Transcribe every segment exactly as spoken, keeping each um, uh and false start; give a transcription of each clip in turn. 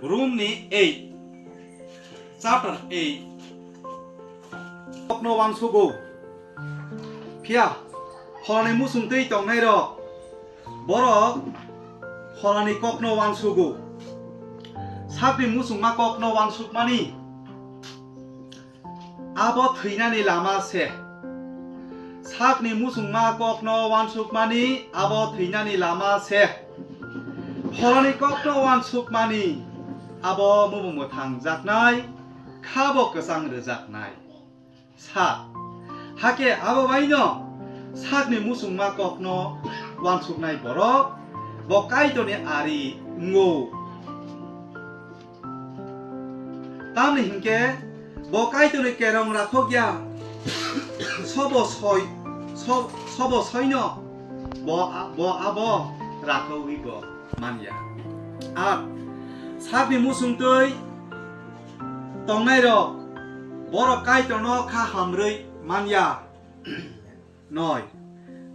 Rom ni eight, chapter eight. Kokno uansugo. Phiya, pholani muchungtwi tongnairok, borok pholani kokno uansugo. Sakni muchungma kokno uansukmani, abo thwinani lama se. Sakni muchungma kokno uansukmani, abo thwinani lama se. Pholani kokno uansukmani, abo mubung mwthang jaknai, khabo kwchang rwjaknai. Sa, hakhe abo baino sakni muchungma kokno uansuknai borok, bo Kaitorni ari wngo. Tamni hinkhe bo Kaitorni kerong rakhok ya, sobo soi, so-, sobo soino bo, bo abo rakhogwi bo man ya. Ar sakni muchungtwi tongnairok, borok Kaitorno kha hamrwi man ya. Noi.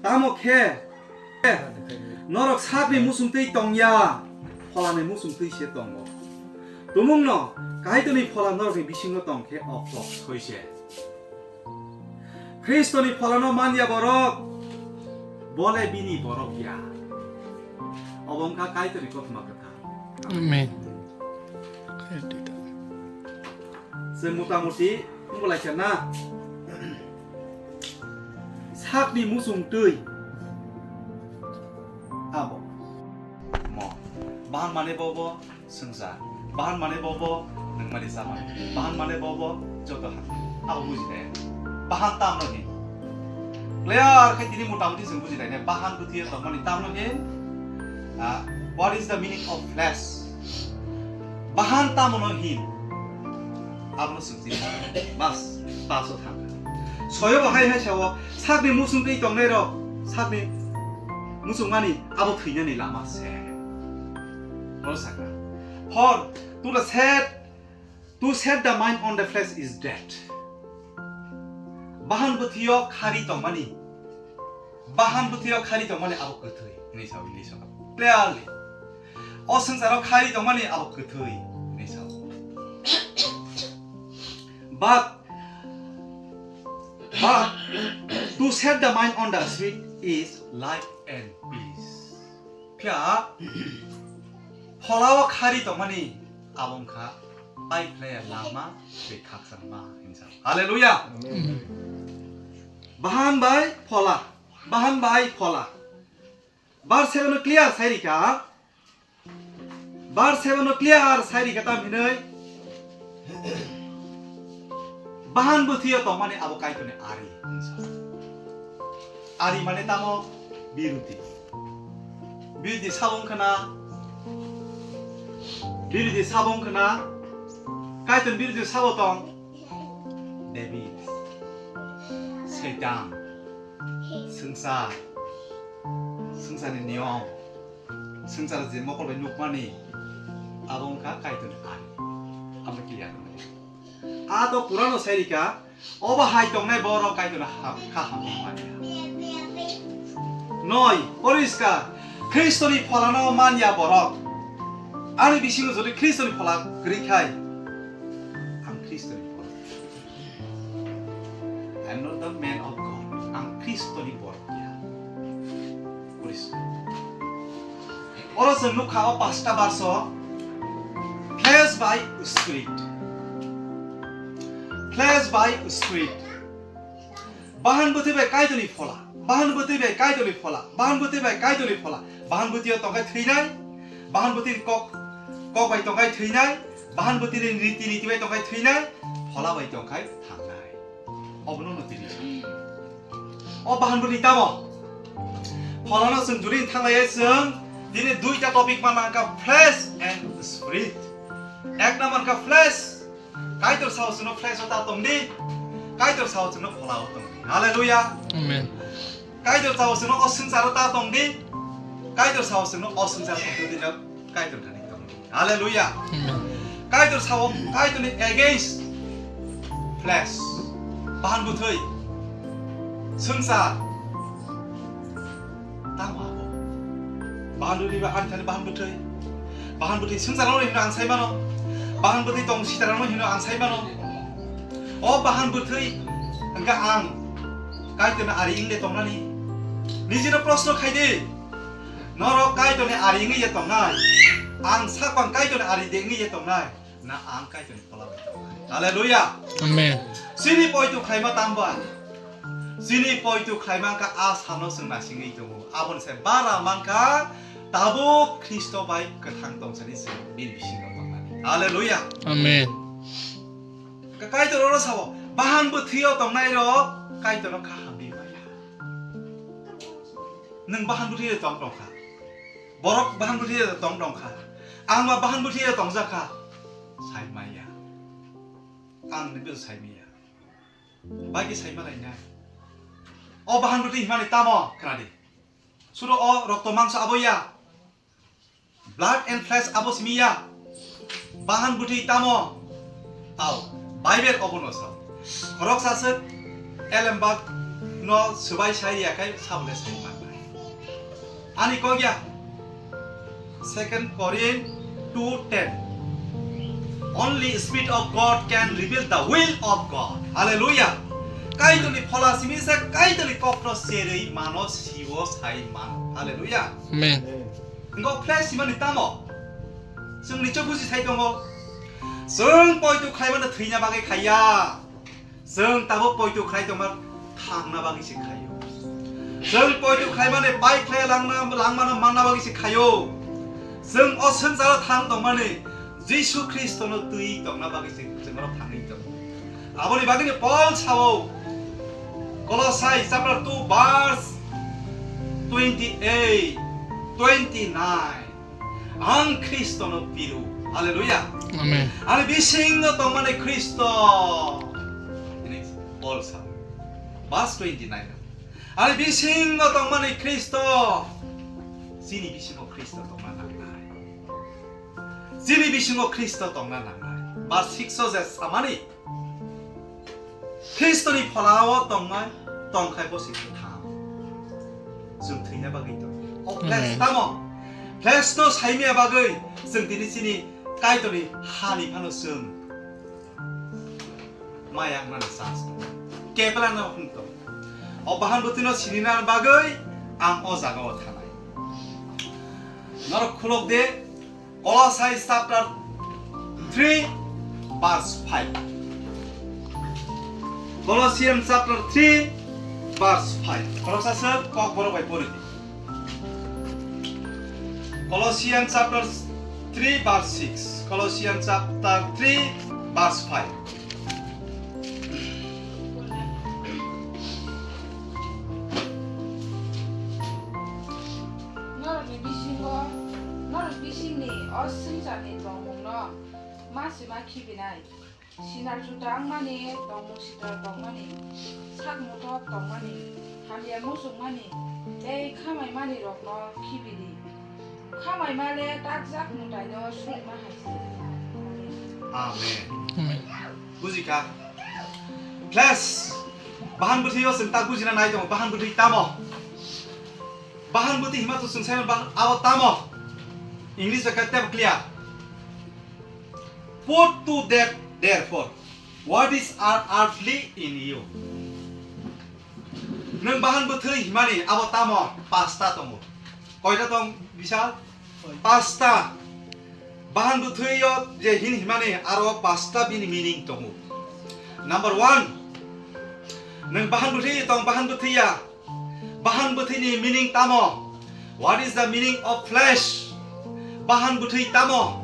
Tamo khe norok sakni muchungtwi tong ya, pholani muchungtwi se tongo. Tumungno Kaitorni phola norokni bisingo tong khe o kok soi se. Khristoni pholano man ya borok, bole bini borok ya. Obo wngkha Kaitorni kothoma kwthar. Amen. Chwng mota moti wngbo lai kha na. Sakni muchungtwi abo. Mo. Bahan mane bobo swngchar. Bahan mane bobo nangmani chamani. Bahan mane bobo joto ha. Abo buji nai. Bahan tamno hin. Clear khai tini mota moti chwng buji nai. Bahan bwtwi tongmani tamno hin. Ah, what is the meaning of flesh? Bahan tamono hin? Abono swngchini. Bas, paso thang. Soyo bo hai hai sao, sakni muchungtwi tongnairok, sakni muchungmani abo thwinani lama se. Oro sakha. For to the set, to set the mind on the flesh is death. Bahan bwthwio khari tongmani, bahan bwthwio khari tongmani abo kwthwi hinwi sao English o. Clearly. O swngcharo khari tongmani abo kwthwi hinwi sao. But, but to set the mind on the spirit is life and peace. Phiya pholao khari tongmani abo wngkha pai phlaiya lama tei khakchangma hinwi sao. Hallelujah. Amen. Bahan bai phola, bahan bai phola. Verse seven no clear sai rikha. Verse seven no clear sai rikha tam hinwi. Bahan bwthwio tongmani abo Kaitorni ari. Ari mane tamo birudi. Birudi sabo wngkha na. Birudi sabo wngkha na. Kaitorni birudi sabo tong. David. Saitan. Swngchar. Swngcharni niyom. Swngchar je mokol bai nukmani, abo wngkha Kaitorni ari. Amo clear wngmani. A to Purano sai rikha, obo hai tongnai borok Kaitorni ha-, kha hamya manya. Noi, poriskar, Khristoni pholano manya borok. Ani bisingo jodi Khristoni phola kwrwi khai, ang Khristoni phola. I am not the man of God. Ang Khristoni borok ya. Poriskar. Oro chwng nukha o pasta verse o, flesh by spirit. Flesh by spirit. Bahan bwtwi bai Kaitorni phola. Bahan bwtwi bai Kaitorni phola. Bahan bwtwi bai Kaitorni phola. Bahan bwtwi o tongkhai thwinai. Bahan bwtwi kok, kok bai tongkhai thwinai. Bahan bwtwi ni riti niti bai tongkhai thwinai. Phola bai tongkhai thangnai. Obono no tini. O bahan bwtwi tamo? Pholano chwng jodi thanglaiya chwng tini duita topic ma nangkha, flesh and spirit. Ek number kha flesh. Kaitor sao chwngno flesh o ta tongdi. Kaitor sao chwngno phola o tongdi. Hallelujah. Amen. Kaitor sao chwngno o swngcharo ta tongdi. Kaitor sao chwngno o swngchar tongdi. Kaitor thani tongdi. Hallelujah. Amen. Kaitor sao, Kaitorni against flesh. Bahan bwthwi. Swngchar. Tamo abo. Bahan bwthwi ba ani thani bahan bwthwi. Bahan bwthwi swngcharno hino ang sai mano. Bahan bwthwi tong sitarano hino ang sai mano. O bahan bwthwi hwnkha ang Kaitorni ari wngde tongnani. Nijino proshno khaidi. Norok Kaitorni ari wngwi ye tongnai. Ang saphang Kaitorni ari de wngwi ye tongnai. Na ang Kaitorni phola bai tongnai. Hallelujah. Amen. Chini poito khlaima tamba. Chini poito khlaima wngkha a sano chwng naisingwi tongo. Aboni se bara mankha tabuk Khristo bai kwthang tongsani chwng bini bisingo tongnani. Hallelujah. Amen. Ka-, Kaitor oro sabo, bahan bwthwio tongnai rok Kaitorno kha hamri maya. Nwng bahan bwthwio tong tongkha. Borok bahan bwthwio tong tongkha. Ang ma bahan bwthwio tongjakha. Sai maya. Ang ni bil sai maya. Bagi sai malai nai. O bahan bwthwi himani tamo khnadi. Suro o rokto mangso abo ya. Blood and flesh abo simi ya. Bahan bwthwi tamo. Au, Bible obo no sa. Khorok saswk elembak no swbai sai ya kai sabole sai manai. Ani kok ya. Second Corinth two ten. Only Spirit of God can reveal the will of God. Hallelujah. Kaitorni phola simi se Kaitorni kokno serwi mano siwo sai mano. Hallelujah. Amen. Ngo flesh simani tamo. Chwng nicho buji sai tongo. Chwng poito khlaimano thwina bagwi khaiya. Chwng tabuk poito khlai tongma thangna bagwi se khaio. Chwng poito khlaimani pai khlai langna, langmano manna bagwi se khaio. Chwng o swngcharo thang tongmani Jisu Khristono twi tongna bagwi se chwng oro thangwi tongo. Aboni bagwino Paul sao, Kolosai chapter two verse twenty-eight, twenty-nine. Ang Khristono piru. Hallelujah. Amen. Ani bisingo tongmani Khristo. Ini Paul sa. Verse twenty-nine. Ani bisingo tongmani Khristo. Chini bisingo Khristo tongna nangnai. Chini bisingo Khristo tongna nangnai. Verse six o je samani. Khristoni pholao tongmai, tongkhai bo se kwthang. Chwng thwina bagwi tong. O flesh Amen. Tamo? Flesh no saimya bagwi chwng tini chini Kaitorni hani phano chwng maya wngnani chance tong. Kepela no hwn tong. O bahan bwtwi no sinina bagwi ang o jaga o thanai. Norok khulok de, Colossians chapter three verse five. Colossians chapter three verse five. Khoroksa sir kok borok bai pori di. Colossians chapter three verse six. Colossians chapter three verse five. Norokni bisingo, norok bisingni o swngcharni tongmungno ma se ma khibinai. Sinar juta wngmani, tongmung sitra tongmani, sak muthok tongmani, hamya muchungmani tei khamaimanirokno khibidi. Khamaima le takjak mwtaino sukma hai se. Amen. Amen. Bujikha. Plus, bahan bwthwi o chwng tak bujina nai tongo, bahan bwthwi tamo? Bahan bwthwi hima to chwng sai mano, bahan abo tamo? English bai kha tebo clear. Put to death, therefore, what is ear-, earthly in you. Nwng bahan bwthwi himani abo tamo? Pasta tongo. Koita tong, Bishal? Pasta. Bahan bwthwi o je hin himani aro pasta bini meaning tongo. Number one, nwng bahan bwthwi tong, bahan bwthwi ya. Bahan bwthwini meaning tamo? What is the meaning of flesh? Bahan bwthwi tamo?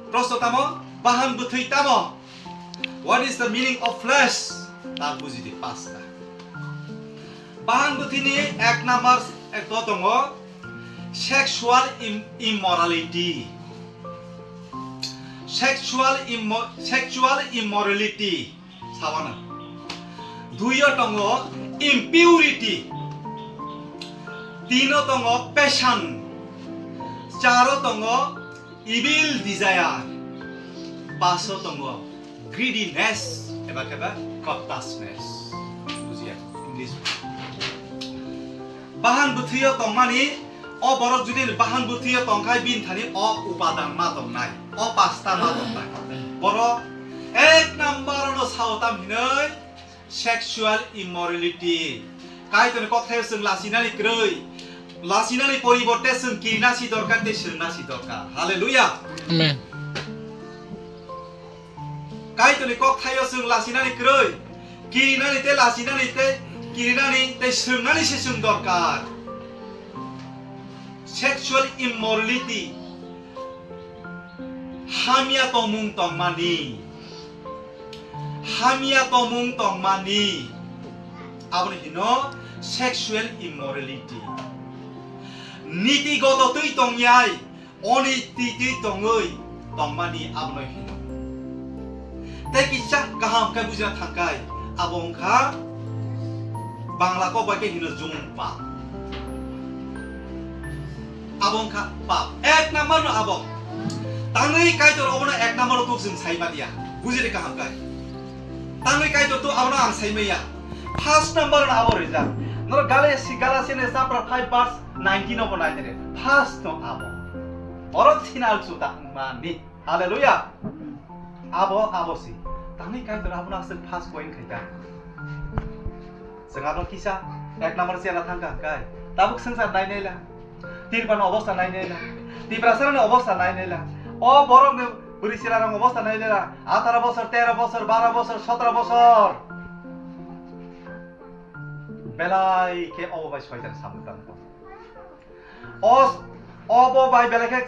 Prosto tamo? Bahan bwthwi tamo? What is the meaning of flesh? Ta buji di pasta. Bahan bwthwini ek number ekto tongo sexual im-, immorality. Sexual immo-, sexual immorality. Sawana. Duiyo tongo impurity. Tino tongo passion. Charo tongo evil desire. Paso tongo greediness. Eba keba covetousness. Bujiya English. Bahan bwthwio tongmani O borok jodi bahan bwtwi o tongkhai bini thani o upadan ma tongnai, o pasta ma tongnai. Borok ek number no sao tam hinoi sexual immorality. Kaitorni kokthaio chwng lachinani kwrwi, lachinani poriborte chwng kirina si dorkar tei swrwngna si dorkar. Hallelujah. Amen. Kaitorni kokthaio chwng lachinani kwrwi, kirinani tei lachinani tei kirinani tei swrwngnani se chwng dorkar. Sexual immorality, hamya tongmung tongmani, hamya tongmung tongmani, aboni hino sexual immorality. Niti goto twi tongyai, oni twi twi tongwi tongmani abono hino. Tei kisa kaham khe bujina thangkhai, abo wngkha Bangla kok bai khe hino jumpa. Abo wngkha pap. Ek number no abo. Tangwi Kaitor obono ek number o tuk chwng sai manya. Bujidi kaham khe. Tangwi Kaitor to abono ang sai manya. First number no abo rijak. Norok Galati, Galatian chapter five verse nineteen obo nai nai. First no abo. Borok sinal chuta mani. Hallelujah. Abo, abo si. Tangwi Kaitor abono aswk first point khaikha. Chwng abo kisa ek number chela thangkha hwnkhe. Tabuk swngchar nai naila. Tirbani obostha nai naila. Tiprasarani obostha nai naila. O borokni bwrwi chwlarokni obostha nai naila. Ataro bosor, tero bosor, baro bosor, sotro bosor. Belai khe obo bai soitan samung tangkha. O, obo bai belai khe